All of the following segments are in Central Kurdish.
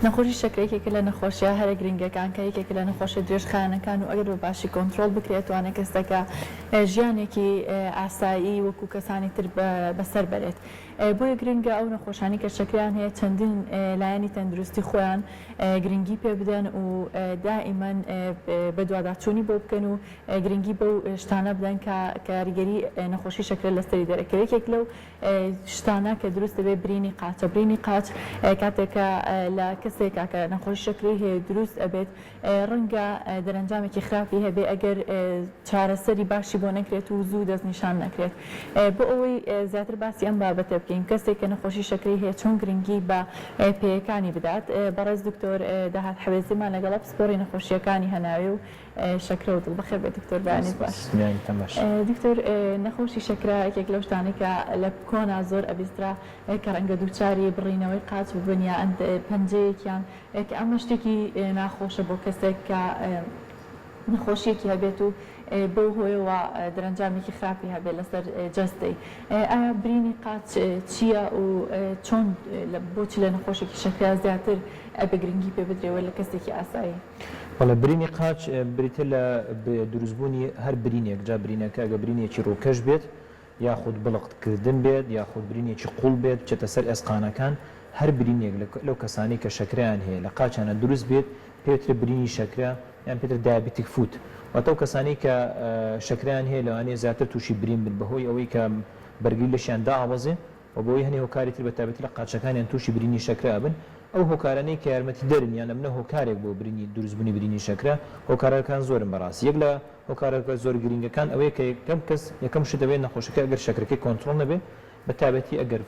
نەخۆشی شەکرە یەکێکە لە نەخۆشیە هەرە گرنگەکان کە یەکێکە لە نەخۆشیە درێژخایەنەکان و ئەگەر بە باشی کۆنترۆڵ بکرێت توانێت کەسەکە ژیانێکی ئاسایی وەکو کەسانی تر بەسەر بەرێت. بۆیە گرنگە ئەو نەخۆشانی کە شەکرەیان هەیە چەندین لایەنی تەندروستی خۆیان گرنگی پێ بدەن و دائیمەن بەدواداچوونی بۆ بکەن و گرنگی بەو شتانە بدەن کە کاریگەری نەخۆشی شەکرە لەسەری دەرەکەوێت. یەکێک لەو شتانە کە دروست دەبێت برینی قاچە. برینی قاچ کاتێک کە لە کەسێکا کە نەخۆشی شەکرەی هەیە دروست ئەبێت ڕەنگە دەرەنجامێکی خراپی هەبێ ئەگەر چارەسەری باشی بۆ نەکرێت و زوو دەستنیشان نەکرێت. بۆ ئەوەی زیاتر باسی ئەم بابەتە بکەین کەسێک کە نەخۆشی شەکرەی هەیە چۆن گرنگی بە پێیەکانی بدات بەڕێز دکتۆر داهات حەوێزیمان لەگەڵە پسپۆڕی نەخۆشییەکانی هەناوی و شەکرە و دڵ. بەخێر بێی دکتۆر بەیانیت باش. بەیانیتان باش. دکتۆر نەخۆشی شەکرە یەکێک لەو شتانەی کە لە کۆنا زۆر ئەبیسترا کە ڕەنگە دووچاری بڕینەوەی قاچ ببن یا پەنجەیەکیان کە ئەمە شتێکی ناخۆشە بۆ کەسێک کە نەخۆشیەکی هەبێت و بەو هۆیەوە دەرەنجامێکی خراپی هەبێت لەسەر جەستەی. ئایا برینی قاچ چییە و چۆن بۆچی لە نەخۆشێکی شەکرە زیاتر ئەبێ گرنگی پێ بدرێ وە لە کەسێکی ئاسایی؟ بەڵێ برینی قاچ بریتیە لە دروستبوونی هەر برینێک جا برینەکە ئەگەر برینێکی ڕووکەش بێت یاخود بڵق کردن بێت یاخود برینێکی قوڵ بێت بچێتە سەر ئێسقانەکان هەر برینێک لەو کەسانەی کە شەکرەیان هەیە لە قاچیانە دروست بێت پێوترێ برینی شەکرە یان پێترێ diabetic foot واتە ئەو کەسانەی کە شەکرەیان هەیە لەوانەیە زیاتر تووشی برین بن بەهۆی ئەوەی کە بەرگری لەشیان دائەبەزێ و بەهۆی هەنێ هۆکاری تر بەتایبەتی لە قاچەکانیان تووشی برینی شەکرە ئەبن، ئەو هۆکارانەی کە یارمەتیدەرن یان ئەبنە هۆکارێک بۆ برینی دروستبوونی برینی شەکرە، هۆکارەکان زۆرن بەڕاستی یەک لە هۆکارە زۆر گرینگەکان ئەوەیە کە یەکەم کەس یەکەم شت ئەوەیە نەخۆشەکە ئەگەر شەکرەکەی کۆنترۆڵ نەبێ بەتایبەتی ئەگەر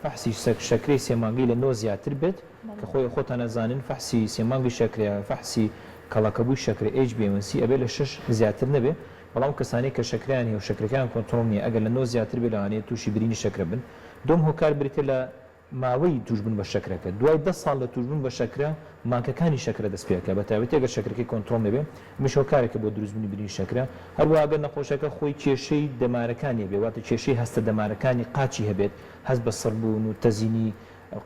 فەحسی شەکرەی سێ مانگەی لە نۆ زیاتر بێت کە خۆی خۆتان ئەزانن فەحسی سێ مانگی شەکرە فەحسی کەڵەکەبووی شەکرە HbA1c ئەبێ لە شەش زیاتر نەبێ بەڵام ئەو کەسانەی کە شەکرەیان هەیە و شەکرەکەیان کۆنتڕۆڵ نییە ئەگەر لە نۆ زیاتر بێت لەوانەیە تووشی برینی شەکرە بن. دووەم هۆکار بریتیە لە ماوەی تووشبوون بە شەکرەکە. دوای دە ساڵ لە تووشبوون بە شەکرە ماکەکانی شەکرە دەست پێ ئەکات بە تایبەتی ئەگەر شەکرەکەی کۆنتڕۆڵ نەبێ ئەمەیش هۆکارێکە بۆ دروستبوونی برینی شەکرە. هەروەها ئەگەر نەخۆشەکە خۆی کێشەی دەمارەکانی هەبێت واتە کێشەی هەستە دەمارەکانی قاچی هەبێت هەست بە سڕبوون و تەزینی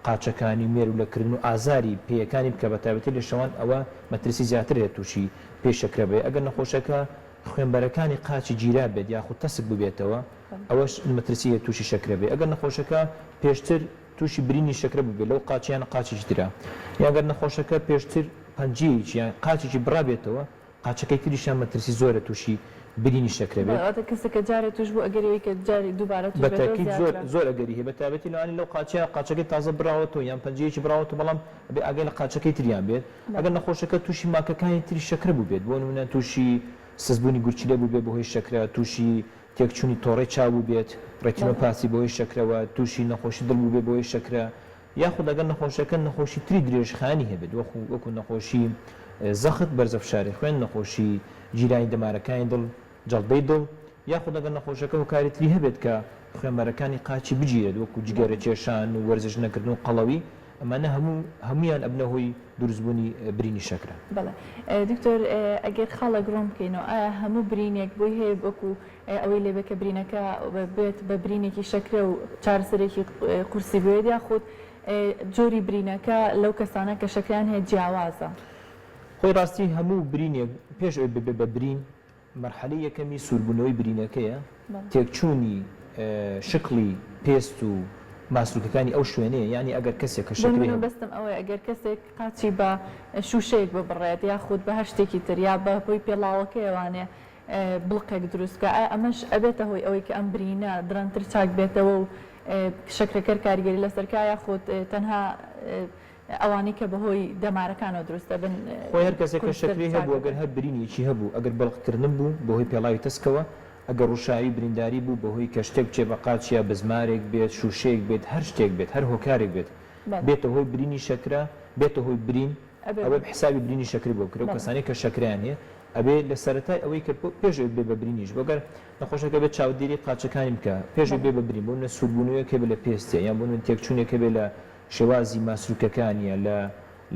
قاچەکانی و مێروولەکردن و ئازاری پێیەکانی بکات بە تایبەتی لە شەوان ئەوە مەترسی زیاتر هەیە تووشی پێی شەکرە بێت ئەگەر نەخۆشەکە خوێنبەرەکانی قاچی گیرا بێت یاخود تەسک ببێتەوە ئەوەش مەترسی هەیە تووشی شەکرە بێت ئەگەر نەخۆشەکە پێشتر تووشی برینی شەکرە بووبێت لەو قاچە یان قاچێکی ترا یان گەر نەخۆشەکە پێشتر پەنجەیەکی یان قاچێکی بڕابێتەوە قاچەکەی تریشیان مەترسی زۆرە تووشی برینی شەکرە بێت. بەڵێ واتە کەسێک کە جارێ تووش بوو ئەگەری ئەوەی کە جارێ دووبارە تووش بە بێتەوە تەئکید زۆر زیاترە. زۆر ئەگەری هەیە بە تایبەتی لەوانەیە لەو قاچەیە قاچەکەی تازە بڕاوەتەوە یان پەنجەیەکی بڕاوەتەوە بەڵام ئەبێ ئاگای لە قاچەکەی تریان بێت ئەگەر نەخۆشەکە تووشی ماکەکانی تری شەکرە بووبێت بۆ نموونە تووشی سستبوونی گورچیلە بووبێت بەهۆی شەکرە تووشی تێکچوونی تۆڕەی چاو بووبێت retinopathy بەهۆی شەکرەوە تووشی نەخۆشی دڵ بووبێت بەهۆی شەکرە یاخود ئەگەر نەخۆشەکە نەخۆشی تری درێژخایەنی هەبێت وەخو وەکو نەخۆشی زەخت، بەرزە فشاری خوێن، نەخۆشی گیرانی دەمارەکانی دڵ، جەڵدەی دڵ، یاخود ئەگەر نەخۆشەکە هۆکاری تری هەبێت کە خوێنبەرەکانی قاچی بگیرێت وەکو جگەرە کێشان و وەرزش نەکردن و قەڵەوی، ئەمانە هەموو هەموویان ئەبنە هۆی دروستبوونی برینی شەکرە. بەڵێ دکتۆر ئەگەر خاڵێک ڕوون بکەینەوە ئایا هەموو برینێک بۆی هەیە وەکو ئەوەی لێبێت کە برینەکە بێت بە برینێکی شەکرە و چارەسەرێکی قورسی بوێت یاخود جۆری برینەکە لەو کەسانە کە شەکرەیان هەیە جیاوازە؟ خۆی ڕاستی هەموو برینێک پێش ئەوەی ببێت بە برین مەرحەلەی یەکەمی سووربوونەوەی برینەکەیە، تێکچوونی شکڵی پێست و ماسولکەکانی ئەو شوێنەیە، یانی ئەگەر کەسێک کە بۆ شەکرەی نموونە هەبوو. مەبەستم ئەوەیە ئەگەر کەسێک قاچی بە شووشەیەک ببڕێت یاخود بە هەر شتێکی تر یا بە هۆی پێڵاوەکەیەوانێ بڵقێک دروست بکا ئایا ئەمەش ئەبێتە هۆی ئەوەی کە ئەم برینە درەنگتر چاک بێتەوە و شەکرەکەر کاریگەری لەسەر کا یاخود تەنها ئەوانەی کە بەهۆی دەمارەکانەوە دروست دەبن خۆی هەر کەسێک کە قورستر شەکرەی چاک هەبوو ئەگەر دەبن؟ هەر برینێکی هەبوو ئەگەر بڵق کردن بوو بەهۆی پێڵاوی تەسکەوە ئەگەر ڕوشاوی برینداری بوو بەهۆی کە شتێک بچێ بە قاچیا بزمارێک بێت شوشەیەک بێت هەر شتێک بێت هەر هۆکارێک بێت بەڵێ. بێتە هۆی برینی شەکرە بێتە هۆی برین ئەبێ ئەوە حسابی برینی شەکرەی بۆ بکرێ ئەو بەڵێ. کەسانەی کە شەکرەیان هەیە ئەبێ لە سەرەتای ئەوەی کە پێش ئەوەی بێ بە برینیش بۆ گەر نەخۆشەکە بێ چاودێری قاچەکانی بکا پێش ئەوەی بەڵێ. بێ بە برین بۆ نمونە سووربوونەوەیەک هەبێ لە پێستیا یان بۆ نمونە تێکچوونێک هەبێ لە شێوازی ماسولکەکانیا لە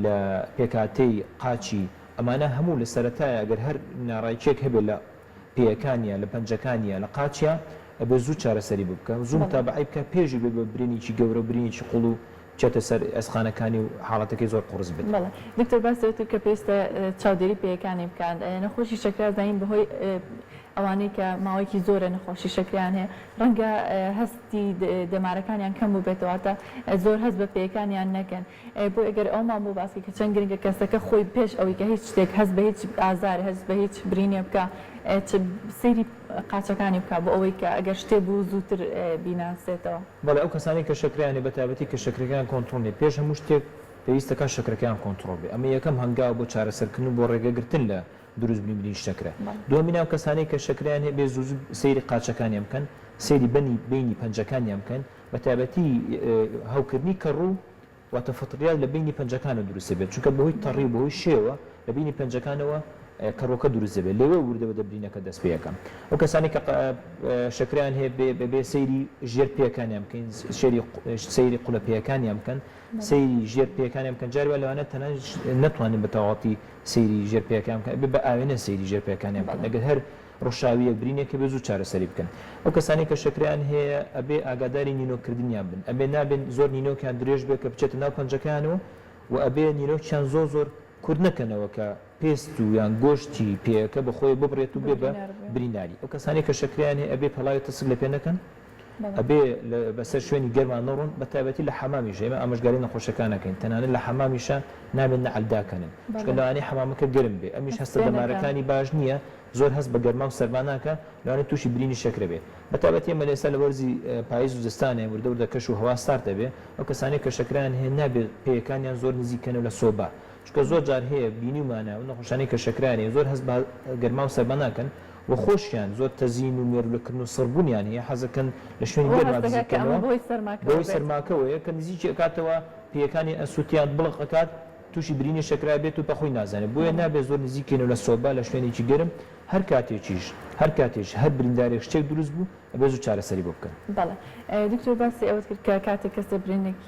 لە پێکهاتەی قاچی ئەمانە هەموو لە سەرەتایا گەر هەر ناڕێکیەک هەبێ لە پێیەکانیا لە پەنجەکانیا لە قاچیا ئەبێ زوو چارەسەری بۆ بکا زوو بەڵێ. متابەعەی بکا پێش ئەوەی بێ بە برینێکی گەورە و برینێکی قوڵ و. بچێتە سەر ئێسقانەکانی و حاڵەتەکەی زۆر قوڕس بێت. بەڵێ دکتۆر باسی ئەوەت کرد کە پێویستە چاودێری پێیەکانی بکات نەخۆشی شەکرە زانین بەهۆی ئەوانەی کە ماوەیەکی زۆرە نەخۆشی شەکرەیان هەیە ڕەنگە هەستی دەمارەکانیان کەم بووبێتەوە واتە زۆر هەست بە پێیەکانیان نەکەن بۆیە گەر ئەوەمان بۆ باس کە چەند گرنگە کەسەکە خۆی پێش ئەوەی کە هیچ شتێک هەست بە هیچ ئازار هەست بە هیچ برینێ بکا سەیری قاچەکانی بکا بۆ ئەوەی کە ئەگەر شتێ بوو زووتر بیناسێتەوە. بەڵێ ئەو کەسانەی کە شەکرەیان هەیە بەتایبەتی کە شەکرەکەیان کۆنتڕۆڵ نیە پێش هەموو شتێک پێویستە کات شەکرەکەیان کۆنتڕۆڵ بێ ئەمە یەکەم هەنگاوە بۆ چارەسەرکردن و بۆ ڕێگەگرتن لە دروستبوونی برینی شەکرە دووەمین ئەو کەسانەی کە شەکرەیان هەیە بێ زوو زوو سەیری قاچەکانیان بکەن سەیری بەنی بەینی پەنجەکانیان بکەن بەتایبەتی هەوکردنی کەڕوو واتە فطریات لە بەینی پەنجەکانەوە دروست دەبێت چونکە بەهۆی تەڕی و بەهۆی شێوە لە بەینی پەنجەکانەوە کەڕووەکە دروست دەبێت لەوێ وردە وردە برینەکە دەست پێ ئەکا ئەو کەسانەی کە شەکرەیان هەیە بێ سەیری ژێر پێیەکانیان بکەین سەیری قولە پێیەکانیان بکەن سەیری ژێر پێیەکانیان بکەن جاری وا لەوانە تەنانەت نەتوانن بە تەواوەتی سەیری ژێر پێیەکان بکەن ئەبێ بە ئاوێنە سەیری ژێر پێیەکانیان بکەن ئەگەر هەر ڕشاوییەک برینێک هەبێ زوو چارەسەری بکەن. ئەو کەسانەی کە شەکرەیان هەیە ئەبێ ئاگاداری نینۆک کردنیان بن ئەبێ نابێ زۆر نینۆکیان درێژ بێ کە بچێتە ناو پەنجەکەیانەوە و ئەبێ نینۆکیان زۆر زۆر کورت نەکەنەوە کە پێست و یان گۆشتی پێیەکە بە خۆی ببڕێت و بێ بە برینداری. ئەو کەسانەی کە شەکرەیان هەیە ئەبێ پێڵاوی تەسک لە پێ نەکەن ئەبێ بەسەر شوێنی گەرما نەڕۆن بە تایبەتی لە حەمامیش ئێمە ئامۆژگاری نەخۆشەکان ئەکەین تەنانەت لە حەمامیشا نابێت نەعل داکەنن چونکە لەوانەیە حەمامەکە گەرم بێ ئەمیش هەستە دەمارەکانی باش نییە زۆر هەست بە گەرما و سەرما ناکا لەوانەیە تووشی برینی شەکرە بێ بە تایبەتی ئێمە لە ئێستا لە وەرزی پایز و زستانێ وردە وردە کەش و هەوا سارد ئەبێ ئەو کەسانەی کە شەکرەیان هەیە نابێ پێیەکانیان زۆر نزیک کەنەوە لە سۆبا چونکە زۆر جار هەیە بینیومانە ئەو نەخۆشانەی کە شەکرەیان هەیە زۆر هەست بە گەرما و سەرما ناکەن و خۆشیان زۆر تەزین و مێرولەکردن و سڕبوونیان هەیە حەزەکەن لە شوێنی بۆ گەرما هەست دەکات نزیک کە ئەمە کەنەوە بەهۆی سەرماکەوە بەهۆی بێت. سەرماکەوەیە کە نزیکی ئەکاتەوە پێیەکانی ئەسوتیان بڵق ئەکات توشی برینی شەکرە ئەبێت و بەخۆی نازانێت بۆیە نابێت زۆر نزیک کەینەوە لە سۆبا لە شوێنێکی گەرم هەر کاتێکیش هەر کاتێکیش هەر بریندارێک شتێک دروست بوو ئەبێت زوو چارەسەری بۆ بکەن. بەڵێ دکتۆر باسی ئەوەت کرد کە کاتێک کەسێ برینێک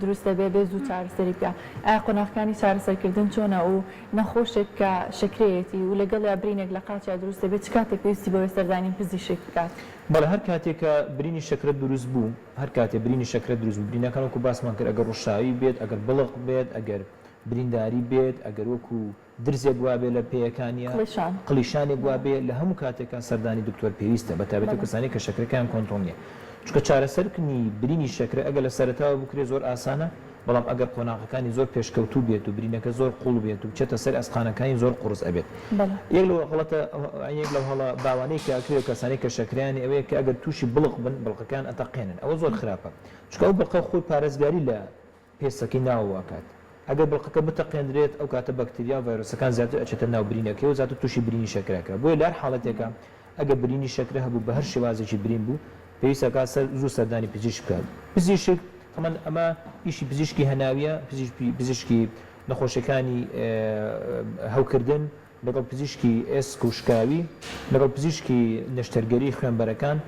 دروست دەبێ بێ زوو چارەسەری بکا ئایا قۆناغەکانی چارەسەرکردن چۆنە و نەخۆشێک کە شەکرەیەتی و لەگەڵیا برینێک لە قاچیا دروست دەبێت چ کاتێک پێویستی بەوەیە سەردانی پزیشک بکات؟ بەڵێ هەر کاتێک کە برینی شەکرە دروست بوو هەر کاتێ برینی شەکرە دروست بوو برینەکان وەکو باسمان کرد ئەگەر ڕشاوی بێت ئەگەر بڵق بێت ئەگەر برینداری بێت ئەگەر وەکو درزێک وابێ لە پێیەکانیا قڵیشان قڵیشانێک وابێ لە هەموو کاتێکا سەردانی دکتۆر پێویستە بە تایبەتی ئەو بەڵێ. کەسانەی کە شەکرەکەیان کۆنتڕۆڵ نیە چونکە چارەسەرکردنی برینی شەکرە ئەگەر لە سەرەتاوە بکرێ زۆر ئاسانە بەڵام ئەگەر قۆناغەکانی زۆر پێشکەوتوو بێت و برینەکە زۆر قوڵ بێت و بچێتە سەر ئەسقانەکانی زۆر قوڕس ئەبێت. بەڵێ. یەک لەو غەڵەتە یەک لەو هەڵە باوانەی کە ئەکرێ و کەسانەی کە شەکرەیان هەیە ئەوەیە کە ئەگەر تووشی بڵق بن بڵقەکەیان ئەتەقێنن ئەوە زۆر خراپە چونکە ئەو بڵقە خۆی پارێزگاری لە پێستەکەی ناوەوە ئەکات ئەگەر بڵقەکە بتەقێنرێت ئەو کاتە بەکتریا و ڤایرۆسەکان زیاتر ئەچێتە ناو برینەکەی و زیاتر تووشی برینی شەکرە ئەکات بۆیە لە هەر حاڵەتێکا ئەگەر برینی شەکرە هەبوو بە هەر شێوازێکی برین بوو پێویست ئەکات سەر زوو سەردانی پزیشک بکات پزیشک تەمەن ئەمە ئیشی پزیشکی هەناویە پزیشکی پزیشکی نەخۆشیەکانی هەوکردن لەگەڵ پزیشکی ئێسک و شکاوی لەگەڵ پزیشکی نەشتەرگەری خوێنبەرەکان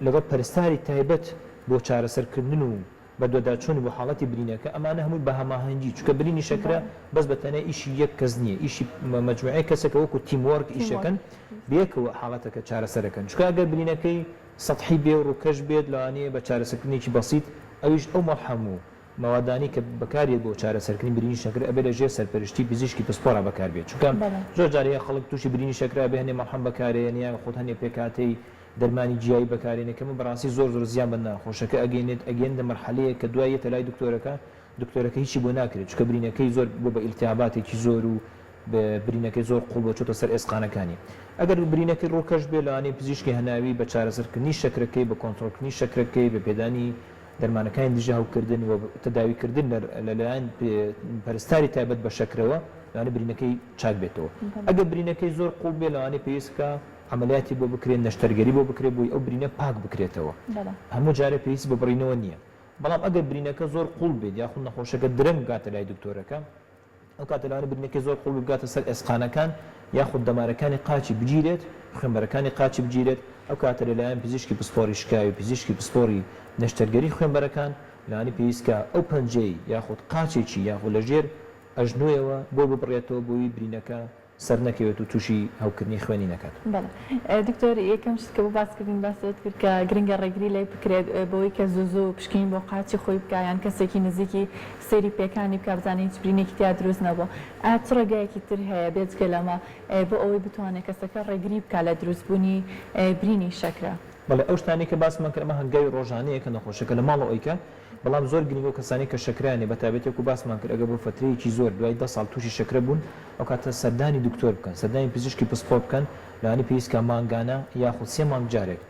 لەگەڵ پەرستاری تایبەت بۆ چارەسەرکردن و بەدواداچوون بۆ حاڵەتی برینەکە، ئەمانە هەمووی بە هەماهەنگی، چونکە برینی شەکرە بەس بە تەنیا ئیشی یەک کەس نییە، ئیشی مەجموعەیەک کەسە کە وەکو team work ئیش ئەکەن، بەیەکەوە حاڵەتەکە چارەسەر ئەکەن، چونکە ئەگەر برینەکەی سەتحی بێ و ڕووکەش بێت لەوانەیە بە چارەسەرکردنێکی بەسیت ئەویش ئەو مەڵحەم و مەوادانەی کە بەکاردێت بۆ چارەسەرکردنی برینی شەکرە ئەبێ لە ژێر سەرپەرشتی پزیشکی پسپۆرا بەکاربێت، چونکە زۆر جار هەیە خەڵک تووشی برینی شەکرە ئەبێ هەنێ مەڵحەم بەکارێنێ یاخود هەنێ پێکهاتەی دەرمانی جیایی بەکارێنێ کەمە بەڕاستی زۆر زۆر زیان بە نەخۆشەکە ئەگەینێت ئەگەیەنتە مەرحەلەیەک کە دوای یەتە لای دکتۆرەکە دکتۆرەکە هیچی بۆ ناکرێت چونکە برینەکەی زۆر بۆ بە ئیلتیهاباتێکی زۆر و برینەکەی زۆر قوڵ بۆ چۆتە سەر ئێسقانەکانی ئەگەر برینەکەی ڕووکەش بێ لەوانەیە پزیشکی هەناوی بە چارەسەرکردنی شەکرەکەی بە کۆنترۆڵکردنی شەکرەکەی بە پێدانی دەرمانەکانی دژە هەوکردن و تەداویکردن لەلایەن پەرستاری تایبەت بە شەکرەوە لەوانەیە برینەکەی چاک بێتەوە ئەگەر برینەکەی زۆر قوڵ بێ لەوانەیە پێویست بکا عەمەلیاتی بۆ بکرێت، نەشتەرگەری بۆ بکرێت بۆی ئەو برینە پاک بکرێتەوە. هەموو جارێ پێویستی بە بڕینەوە نییە. بەڵام ئەگەر برینەکە زۆر قووڵ بێت یاخود نەخۆشەکە درەنگ بگاتە لای دکتۆرەکە، ئەو کاتە لەوانەیە برینەکەی زۆر قووڵ بێت بگاتە سەر ئێسقانەکان یاخود دەمارەکانی قاچی بگیرێت، خوێنبەرەکانی قاچی بگیرێت، ئەو کاتە لەلایەن پزیشکی پسپۆڕی شکاوی، پزیشکی پسپۆڕی نەشتەرگەری خوێنبەرەکان لەوانەیە پێویست کا ئەو پەنجەی یاخود قاچێکی یاخود لەژێر ئەژنۆیەوە بۆی ببڕێتەوە بۆی برینەکە. سەرنەکەوێت و تووشی هەوکردنی خوێنی نەکات. بەڵێ دکتۆر یەکەم شت کە بۆ باسکردین باست کرد کە گرنگە ڕێگری لێ بکرێت بەوەی کە زوو زوو پشکنین بۆ قاچی خۆی بکا یان کەسێکی نزیکی سەیری پێکانی بکا بزانێ هیچ برینێکی تیا دروست نەبووە ئایا چ ڕێگایەکی تر هەیە بێجگە لەمە بۆ ئەوەی بتوانێت کەسەکە ڕێگری بکا لە دروستبوونی برینی شەکرە؟ بەڵێ ئەو شتانەی کە باسمان کرد ئەمە هەنگاوی ڕۆژانەیە کە نەخۆشەکە لە ماڵەوە ئەیکات بەڵام زۆر گرنگە ئەو کەسانەی کە شەکرەیان هەیە بەتایبەتی وەکو باسمان کرد ئەگەر بۆ فەترەیەکی زۆر دوای دە ساڵ تووشی شەکرە بوون ئەو کاتە سەردانی دکتۆر بکەن سەردانی پزیشکی پسپۆر بکەن لەوانەیە پێویست کا مانگانە یاخود سێ مانگ جارێک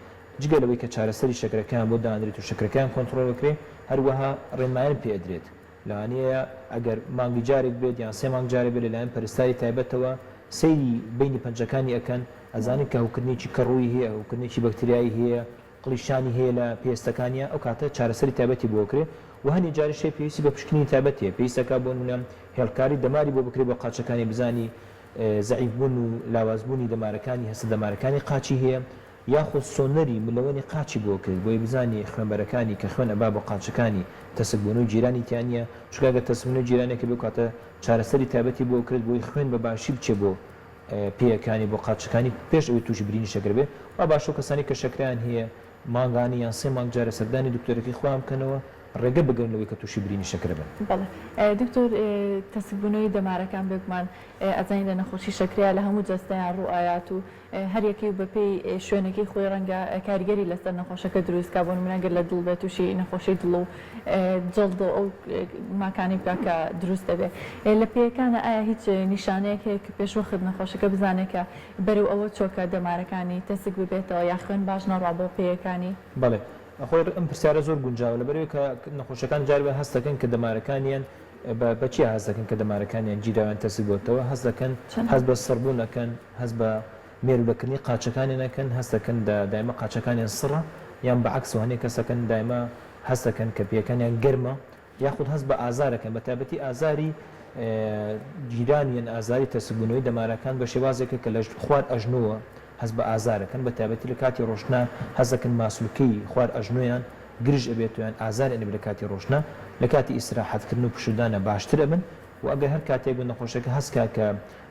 جگە لەوەی کە چارەسەری شەکرەکەیان بۆ دانرێت و شەکرەکەیان کۆنتڕۆڵ بکرێت هەروەها ڕێنمایان پێ ئەدرێت لەوانەیە ئەگەر مانگی جارێک بێت یان سێ مانگ جارێک بێت لەلایەن پەرستاری تایبەتەوە سەیری بەینی پەنجەکانی ئەکەن ئەزانن کە هەوکردنێکی کەڕووی هەیە هەوکردنێکی بەکتریایی هەیە قڵیشانی هەیە لە پێستەکانیا ئەو کاتە چارەسەری تایبەتی بۆ ئەکرێ و هەنێ جاریش هەیە پێویستی بە پشکنینی تایبەت هەیە پێویست ئەکا بۆ نمونە هێڵکاری دەماری بۆ بکرێ بۆ قاچەکانی بزانی زەعیف بوون و لاواز بوونی دەمارەکانی هەستە دەمارەکانی قاچی هەیە یاخود سۆنەری ملەوەنی قاچی بۆ ئەکرێت بۆیە بزانی خوێنبەرەکانی کە خوێن ئەبا بۆ قاچەکانی تەسک بوون و گیرانی تیا نیە چونکە ئەگەر تەسک بوون و گیرانێک هەبێ ئەو کاتە چارەسەری تایبەتی بۆ ئەکرێت بۆی خوێن بە باشی بچێ بۆ پێیەکانی بۆ قاچەکانی پێش ئەوەی تووشی برینی شەکرە بێ، وا باشە ئەو کەسانەی کە شەکرەیان هەیە مانگانە یان سێ مانگ جارێ سەردانی دکتۆرەکەی خۆیان بکەنەوە ڕێگە بگرن لەوەی کە تووشی برینی شەکرە بن. بەڵێ دکتۆر تەسکبوونەوەی دەمارەکان بێگومان ئەزانین لە نەخۆشی شەکرەیە لە هەموو جەستەیان ڕوو ئایات و هەر یەکەی و بەپێی شوێنەکەی خۆی ڕەنگە کاریگەری لەسەر نەخۆشەکە دروست کا بۆ نمونە گەر لە دڵ بێت تووشی نەخۆشی دڵ و جەڵدە و ئەو ماکانەی بکا کە دروست دەبێت لە پێیەکانە ئایا هیچ نیشانەیەک هەیە کە پێشوەخت نەخۆشەکە بزانێت کە بەرەو ئەوە چووە کە دەمارەکانی تەسک ببێتەوە یا خوێن باش نەڕوا بۆ پێیەکانی؟ بەڵێ خۆی ئەم پرسیارە زۆر گونجاوە لەبەرئەوەی کە نەخۆشەکان جار وایە هەست دەکەن کە دەمارەکانیان بە بە چیا هەست دەکەن کە دەمارەکانیان گیراویان تەسک بۆتەوە هەست دەکەن هەست بە سڕبوون ئەکەن هەست بە مێروولەکردنی قاچەکانیان ئەکەن هەست دەکەن دایمە قاچەکانیان سڕە یان بە عەکسەوە هەنێک کەس ئەکەن دایمە هەست دەکەن کە پێیەکانیان گەرمە یاخود هەست بە ئازار ئەکەن بە تایبەتی ئازاری گیران یان ئازاری تەسکبوونەوەی دەمارەکان بە شێوازێکە کە لە خوار ئەژنۆوە هەست بە ئازار ئەکەن بە تایبەتی لە کاتی ڕۆشتنا هەست دەکەن ماسولکەی خوار ئەژنۆیان گرژ ئەبێت و یان ئازاریان ئەبێت لە کاتی ڕۆشتنا لە کاتی ئیسراحەت کردن و پشوودانا باشتر ئەبن و ئەگەر هەر کاتێک بوو نەخۆشەکە هەست کا کە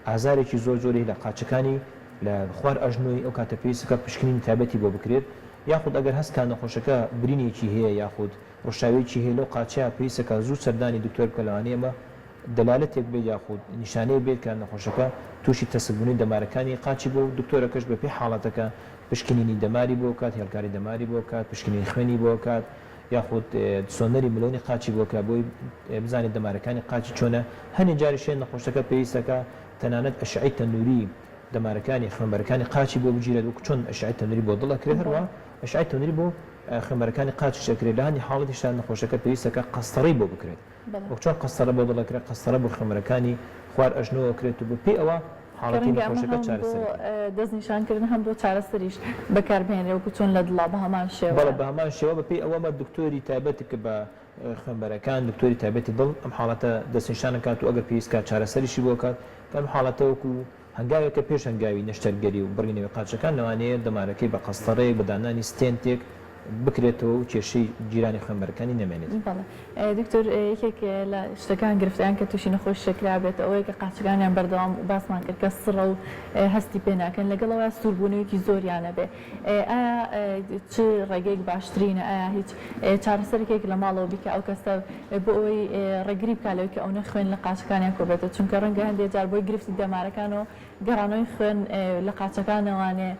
ئازارێکی زۆر زۆری لە قاچەکانی لە خوار ئەژنۆی ئەو کاتە پێویست ئەکات پشکنینی تایبەتی بۆ بکرێت یاخود ئەگەر هەست کا نەخۆشەکە برینێکی هەیە یاخود ڕشاوێکی هەیە لەو قاچەیا پێویستە کە زوو سەردانی دکتۆر بکە لەوانەیە ئەمە دەلالەتێک بێت یاخود نیشانەیەک بێت کە نەخۆشەکە تووشی تەسکبوونەوەی دەمارەکانی قاچی بووە و دکتۆرەکەش بەپێی حاڵەتەکە پشکنینی دەماری بۆ بکات هێڵکاری دەماری بۆ بکات پشکنینی خوێنی بۆ بکات یاخود سۆنەری ملۆنی قاچی بۆ بکات بۆی بزانێت دەمارەکانی قاچی چۆنە هەنێ جاریش هەیە نەخۆشەکە پێویستەکە تەنانەت ئەشعەی تەنوری دەمارەکانی خوێنبەرەکانی قاچی بۆ بگیرێت وەکو چۆن ئەشعەی تەنوری بۆ دڵ ئەکرێت هەروا ئەشعەی تەنوری بۆ خوێنبەرەکانی قاچیش ئەکرێت لە هەندی حاڵەتیشدا نەخۆشەکە پێویستە کە قەستەڕەی بۆ بکرێت وەک چۆن قەستەڕە بۆ دڵ ئەکرێت قەستەڕە بۆ خوێنبەرەکانی خوار ئەژنۆ ئەکرێت و بە پێی ئەوە کە حاڵەتی ڕەنگە ئەمە نەخۆشەکە هەم بۆ چارەسەر ئەکرێت. دەستنیشانکردن هەم بۆ چارەسەریش بەکاربهێنرێت وەکو چۆن لە دڵا بە هەمان بەڵێ شێوەیە. بە هەمان شێوە بە پێی ئەوە مە دکتۆری تایبەت کە بە خوێنبەرەکان دکتۆری تایبەتی دڵ ئەم حاڵەتە دەستنیشان ئەکات و ئەگەر پێویست کات چارەسەریشی بۆ ئەکات کە ئەم حاڵەتە وەکو هەنگاوێکە پێش هەنگاوی نەشتەرگەری و بڕینەوەی قاچەکان، لەوانەیە دەمارەکەی بە قەستەڕەیەک بە دانانی ستێنتێک بکرێتەوە و کێشەی گیرانی خوێنبەرەکانی نەمێنێت. بەڵێ دکتۆر یەکێک لە شتەکان گرفتەکان کە توشی نەخۆشی شەکرە بێت ئەوەیە کە قاچەکانیان بەردەوام باسمان کرد کە سڕە و هەستی پێ ناکەن لەگەڵ ئەوە سووربوونەوەیەکی زۆریان ئەبێ ئایا چ ڕێگەیەک باشترینە ئایا هیچ چارەسەرێک لە ماڵەوە بیکا ئەو کەسە بۆ ئەوەی ڕێگری بکات لەوەی کە ئەونە خوێن لە قاچەکانیان کۆبێتەوە چونکە ڕەنگە هەندێک جار بۆی گرفتی دەمارەکانەوە گەڕانەوەی خوێن لە قاچەکانەوانێ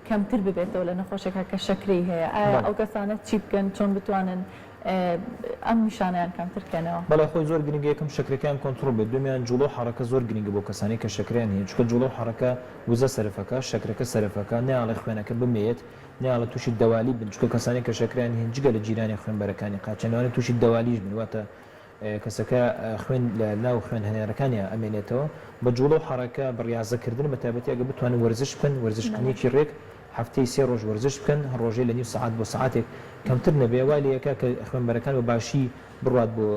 کەمتر ببێتەوە لە نەخۆشێکا کە شەکرەی هەیە ئایا ئەو کەسانە چی بکەن چۆن بتوانن ئەم نیشانەیان کەمتر کەنەوە؟ بەڵێ خۆی زۆر گرنگە یەکەم شەکرەکەیان کۆنتڕۆڵ بێت دووەمیان جوڵە و حەڕەکە زۆر گرنگە بۆ کەسانەی کە شەکرەیان هەیە چونکە جوڵە و حەڕەکە وزە سەرفەکا شەکرەکە سەرفەکا نایەڵێ خوێنەکە بمێیەت نایەڵێ توشی دەوالی بن چونکە کەسانی کە شەکرەیان هەیە جگە لە گیرانی خوێنبەرەکانی قاچیان لەوانەیە توشی دەوالیش بن واتە کەسەکە خوێن لە ناو خوێن هەنێرەکانیا ئەمێنێتەوە بە جوڵە و حەڕەکە بە ڕیازە کردن بە تایبەتی ئەگەر بتوانن وەرزش بکەن وەرزش کردنێکی ڕێک هەفتەی سێ ڕۆژ وەرزش بکەن هەر ڕۆژەی لە نیو سەعات بۆ سەعاتێک کەمتر نەبێ وای لێ ئەکا کە خوێنبەرەکان بە باشی. بڕوات بۆ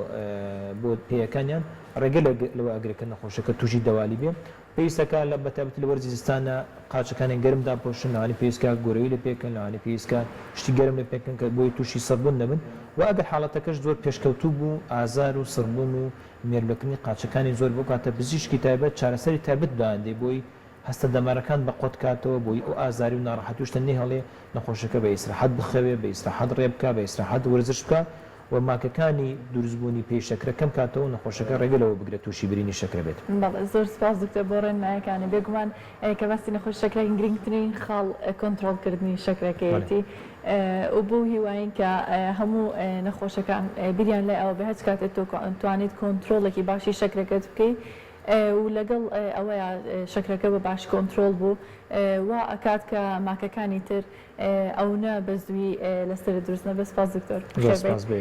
بۆ پێیەکانیان ڕێگە لەوە ئەگرێت کە نەخۆشەکە تووشی دەوالی بێ. پێویستە کە لە بەتایبەتی لە وەرزی زستانە قاچەکانیان گەرم داپۆشن، لەوانەیە پێویست کا گۆرەوی لێ پێکەن، لەوانەیە پێویست کا شتی گەرم لێ پێکەن کە بۆی تووشی سڕبوون نەبن و ئەگەر حاڵەتەکەش زۆر پێشکەوتوو بوو ئازار و سڕبوون و مێرولەکردنی قاچەکانی زۆر بوو کاتە پزیشکی تایبەت چارەسەری تایبەت دادەنێ بۆی هەستە دەمارەکان بەقوەت کاتەوە بۆی ئەو ئازاری و ناڕەحەتی و شتە نەیهڵێ نەخۆشەکە بە ئیسراحەت بخەوێ بە ئیسراحەت ڕێ بکا بە ئیسراحەت وەرزش بکا و ماکەکانی دروستبوونی پێی شەکرە کەم کاتەوە و نەخۆشەکە ڕێگە لەوە بگرێت تووشی برینی شەکرە بێت. بەڵێ زۆر سوپاس دکتۆر بۆ ڕێنمایەکانت بێگومان کە باسی نەخۆشی شەکرەکەین گرنگترین خاڵ کۆنتڕۆڵ کردنی شەکرەکەیەتی و بەو هیواین کە هەموو نەخۆشەکان بیریان لای ئەوە بێ هەچ کاتێک تۆ توانیت کۆنتڕۆڵێکی باشی شەکرەکەت بکەی و لەگەڵ ئەوەیا شەکرەکە بە باشی کۆنتڕۆڵ بوو وا ئەکات کە ماکەکانی تر ئەونە بە زووی لەسەرت دروست نەبێت سوپاس دکتۆر زۆر سوپاس بۆ ئێوە.